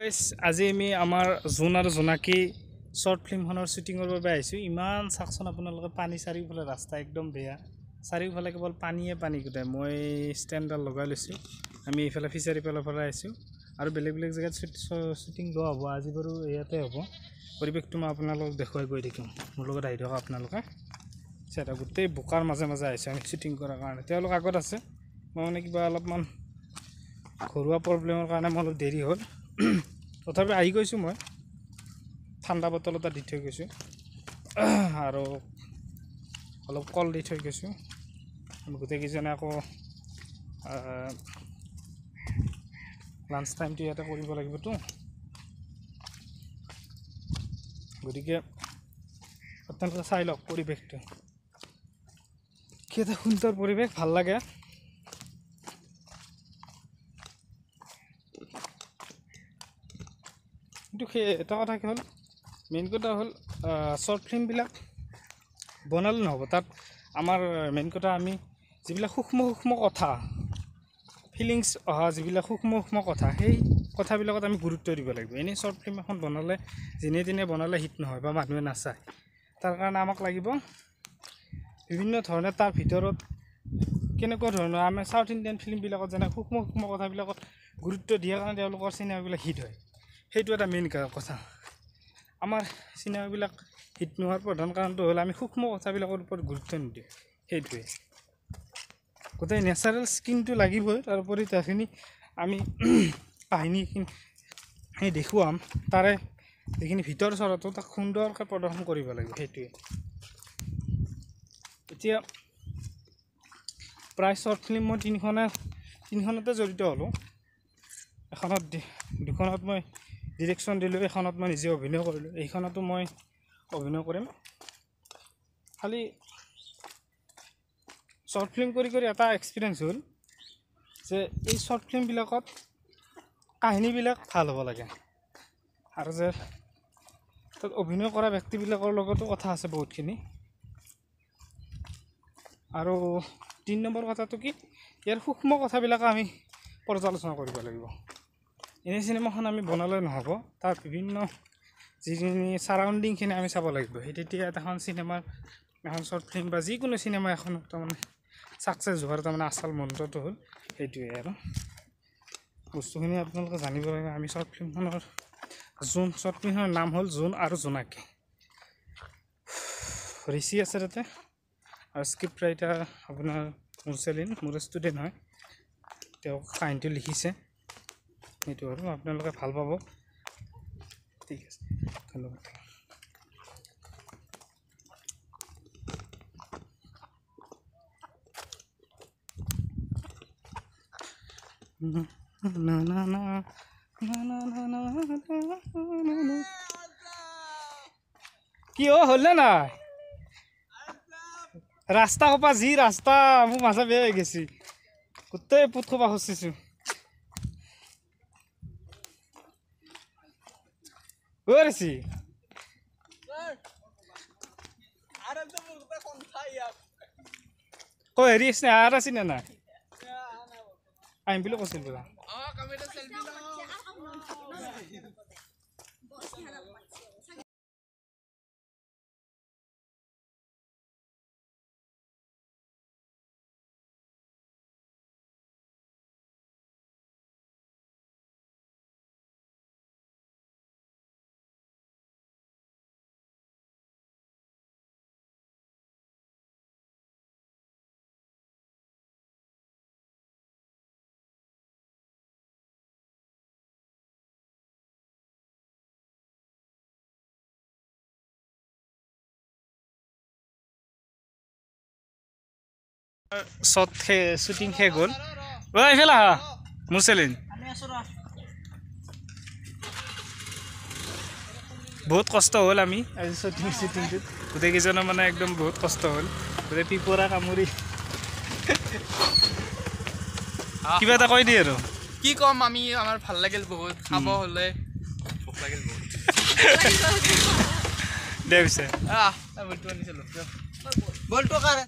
আজি আমি আমাৰ জোন আৰু জোনাকী শ্বৰ্ট ফিল্মখনৰ শ্বুটিঙৰ বাবে আহিছোঁ। ইমান চাওকচোন আপোনালোকে, পানী চাৰিওফালে, ৰাস্তা একদম বেয়া, চাৰিওফালে কেৱল পানীয়ে পানী গোটাই। মই ষ্টেণ্ডডাল লগাই লৈছোঁ। আমি এইফালে ফিচাৰী ফালৰ পৰা আহিছোঁ আৰু বেলেগ বেলেগ জেগাত শ্বুটিং লোৱা হ'ব। আজি বাৰু ইয়াতে হ'ব। পৰিৱেশটো মই আপোনালোকক দেখুৱাই গৈ থাকিম, মোৰ লগত আহি থকা আপোনালোকে। চাই, গোটেই বোকাৰ মাজে মাজে আহিছোঁ আমি শ্বুটিং কৰাৰ কাৰণে। তেওঁলোক আগত আছে, মই মানে কিবা অলপমান ঘৰুৱা প্ৰব্লেমৰ কাৰণে মই অলপ দেৰি হ'ল, তথাপি আহি গৈছোঁ। মই ঠাণ্ডা বটল এটা দি থৈ গৈছোঁ আৰু অলপ কল দি থৈ গৈছোঁ। গোটেইকেইজনে আকৌ লাঞ্চ টাইমটো ইয়াতে কৰিব লাগিবতো, গতিকে আপোনালোকে চাই লওক পৰিৱেশটো, কি এটা সুন্দৰ পৰিৱেশ, ভাল লাগে। কিন্তু সেই এটা কথা কি হ'ল, মেইন কথা হ'ল শ্বৰ্ট ফিল্মবিলাক বনালে নহ'ব, তাত আমাৰ মেইন কথা আমি যিবিলাক সূক্ষ্ম সূক্ষ্ম কথা, ফিলিংছ অহা যিবিলাক সূক্ষ্ম সূক্ষ্ম কথা, সেই কথাবিলাকত আমি গুৰুত্ব দিব লাগিব। এনেই শ্বৰ্ট ফিল্ম এখন বনালে যেনে তেনে বনালে হিট নহয় বা মানুহে নাচায়। তাৰ কাৰণে আমাক লাগিব বিভিন্ন ধৰণে তাৰ ভিতৰত কেনেকুৱা ধৰণৰ আমি চাউথ ইণ্ডিয়ান ফিল্মবিলাকত যেনে সূক্ষ্ম সূক্ষ্ম কথাবিলাকত গুৰুত্ব দিয়াৰ কাৰণে তেওঁলোকৰ চিনেমাবিলাক হিট হয়, সেইটো এটা মেইন কথা। আমাৰ চিনেমাবিলাক হিট নোহোৱাৰ প্ৰধান কাৰণটো হ'ল আমি সূক্ষ্ম কথাবিলাকৰ ওপৰত গুৰুত্ব নিদিওঁ, সেইটোৱে। গোটেই নেচাৰেল স্কিনটো লাগিবই, তাৰোপৰি তাৰখিনি আমি কাহিনীখিনি সেই দেখুৱাম, তাৰে যিখিনি ভিতৰ চৰাটো তাক সুন্দৰকৈ প্ৰদৰ্শন কৰিব লাগিব, সেইটোৱে। এতিয়া প্ৰায় শ্বৰ্ট ফিল্ম মই তিনিখনতে জড়িত হ'লোঁ। এখনত দুখনত মই ডিৰেকশ্যন দিলোঁ, এখনত মই নিজে অভিনয় কৰিলোঁ, এইখনতো মই অভিনয় কৰিম। খালি শ্বৰ্ট ফিল্ম কৰি কৰি এটা এক্সপিৰিয়েঞ্চ হ'ল যে এই শ্বৰ্ট ফিল্মবিলাকত কাহিনীবিলাক ভাল হ'ব লাগে, আৰু যে তাত অভিনয় কৰা ব্যক্তিবিলাকৰ লগতো কথা আছে বহুতখিনি। আৰু 3 নম্বৰ কথাটো কি, ইয়াৰ সূক্ষ্ম কথাবিলাক আমি পৰ্যালোচনা কৰিব লাগিব। এনেই চিনেমাখন আমি বনালে নহ'ব, তাৰ বিভিন্ন যিখিনি ছাৰাউণ্ডিংখিনি আমি চাব লাগিব। সেই তেতিয়া এখন চিনেমাৰ, এখন শ্বৰ্ট ফিল্ম বা যিকোনো চিনেমা এখন তাৰমানে ছাকচেছ হোৱাৰ তাৰমানে আচল মন্ত্ৰটো হ'ল সেইটোৱে। আৰু বস্তুখিনি আপোনালোকে জানিব লাগিব। আমি শ্বৰ্ট ফিল্মখনৰ জোন, শ্বৰ্ট ফিল্মখনৰ নাম হ'ল জোন আৰু জোনাকী। ঋষি আছে তাতে, আৰু স্ক্ৰিপ্ট ৰাইটাৰ আপোনাৰ মুৰচেলিন, মোৰ ষ্টুডেণ্ট হয়, তেওঁ কাহিনীটো লিখিছে। সেইটো আৰু আপোনালোকে ভাল পাব। ঠিক আছে, ধন্যবাদ। না না না না না না না, কি অ' হ'ল নে নাই? ৰাস্তা সোপা যি ৰাস্তা, মোৰ মাথা বেয়া হৈ গৈছে, গোটেই পুত সোপা খচিছোঁ। কৈ হেৰি আছে আৰু আছে নে নাই? আহিম বুলি কৈছিল বোলা। শ্বট শ্বুটিং শেষ হ'ল। ঐ এইফালে আহা মুৰচেলিন, বহুত কষ্ট হ'ল। আমি আজি শ্বুটিংটোত গোটেইকেইজনৰ মানে একদম বহুত কষ্ট হ'ল, গোটেই পিপৰা কামুৰি। কিবা এটা কৈ দিয়ে আৰু কি ক'ম আমি, আমাৰ ভাল লাগিল বহুত, খাব হ'লে ভোক লাগিল বহুত। দে পিছে বলটো কাৰ।